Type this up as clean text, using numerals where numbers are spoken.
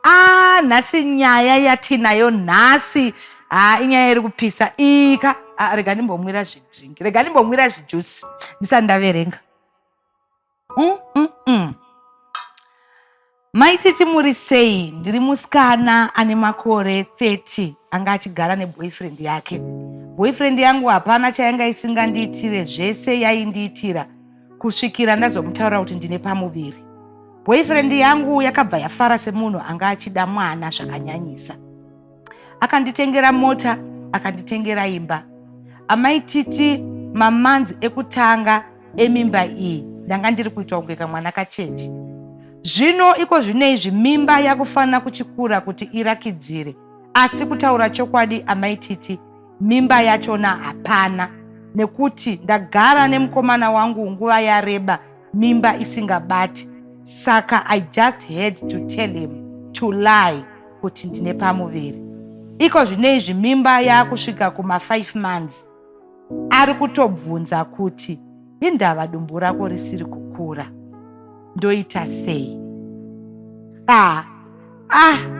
Ah, nhasi nyaya yatinayo nhasi ha inyaya iri kupisa ika. Ah, rega ndimbomwira zvidrink, rega ndimbomwira zvijusi ndisati ndaverenga. Maititi muri sei? Ndiri musikana ane makore 30 anga achigara neboyfriend yake. Boyfriend yangu hapana chayanga isingandiitire, zvese yaindiitira kusvikira ndazomutaura kuti ndine pamuviri. Boyfriend yangu yakabva yafara semunhu anga achida mwana zvakanyanyisa. Akanditengera mota, akanditengera imba. Amai Titi, mamanzi ekutanga emimba iyi ndanga ndiri kuitwa kunge kamwana kacheche. Zvino iko zvino izvi mimba yakufanira kuchikura kuti irakidzire, asi kutaura chokwadi amai Titi, mimba yachona hapana nekuti ndagara nemukomana wangu nguva yareba mimba isingabati, saka I just had to tell him to lie kuti ndine pamuviri. Iko zvino izvi mimba yakusvika kuma 5 months, ari kutobvunza kuti indava dumbu rako risiri kukura, ndoita sei? Ah, ah.